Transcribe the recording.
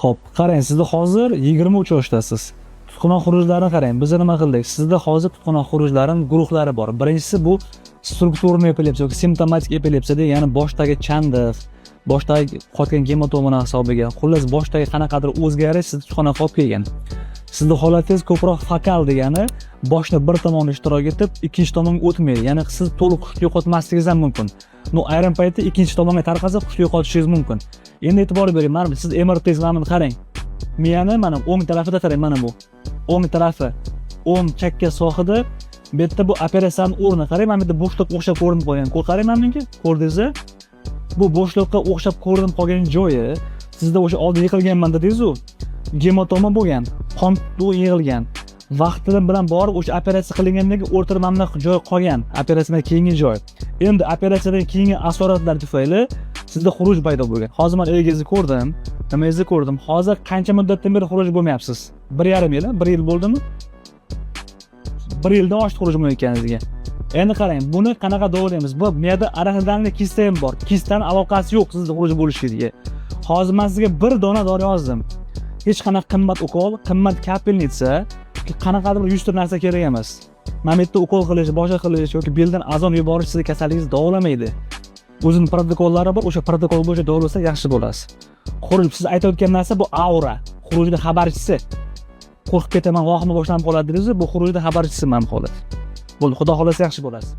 Xo'p, qarang, sizda hozir 23 yoshdasiz. Tutqanoq xurujlarini qarang. Biz nima qildik? Sizda hozir tutqanoq xurujlarining guruhlari bor. Birinchisi bu структурный epilepsiya yoki simptomatik epilepsiya degan, ya'ni boshdagi chandiq, boshdagi qotgan gematomani hisobiga, xullas, boshdagi qanaqadir o'zgarish sizni tutqanoqqa olib kelgan. Sizni holatingiz ko'proq fokal degani boshni bir tomoni ishtirok etib, ikkinchi tomonga o'tmaydi. Ya'ni siz to'liq hushni yo'qotmasligingiz ham mumkin. Но ayrim paytda ikkinchi tomonga tarqasa, hushni yo'qotishingiz mumkin. Endi e'tibor bering, mana siz MRTingiz, mana buni qarang. Miyani mana o'ng tarafida qarang, mana bu. O'ng tarafi, o'ng chakka sohida bu yerda bu operatsiyani o'rni. Qarang, mana bu yerda bo'shliqqa o'xshab ko'rinib qolgan. Qarang, mana bunga. Ko'rdingiz? Bu bo'shliqqa o'xshab ko'rinib qolgan joyi sizda o'sha oldin yiqilganman dedingiz-u, gematoma bo'lgan, qon yig'ilgan. Vaqtida bilan borib o'sha operatsiya qilingandan keyin o'rtada mana bunaqa joy qolgan, operatsiyadan keyingi joy. Endi operatsiyadan keyingi asoratlar tufayli sizda xuruj paydo bo'lgan. Hozir man EEGingizni ko'rdim, nimangizni ko'rdim. Hozir qancha muddatdan beri xuruj bo'lmayapsiz? 1,5 yil, 1 yil bo'ldimi? 1 yildan oshdi xuruj bo'lmayotganingizga. Endi qarang, buni qanaqa davolaymiz? Bu miyada арахноидальный kista ham bor. Kistani aloqasi yo'q sizni xuruj bo'lishligiga. Hozir men sizga bir dona dori yozdim. Hech qanaqa qimmat ukol, qimmat капельница, qanaqadir bir 100 ta narsa kerak emas. Mana bu yerda ukol qilish, boshqa qilish yoki beldan azon yuborish sizni kasalligingizni davolamaydi. O'zini protokollari bor, o'sha protokol bo'yicha davolasa, yaxshi bo'lasiz. Xuruj, siz aytayotgan narsa bu aura, xurujni xabarchisi. Qo'rqib ketaman, vahima boshlanib qoladi dedingiz, bu xurujni xabarchisi mana bu holat. Bo'ldi, Xudo xohlasa, yaxshi bo'lasiz.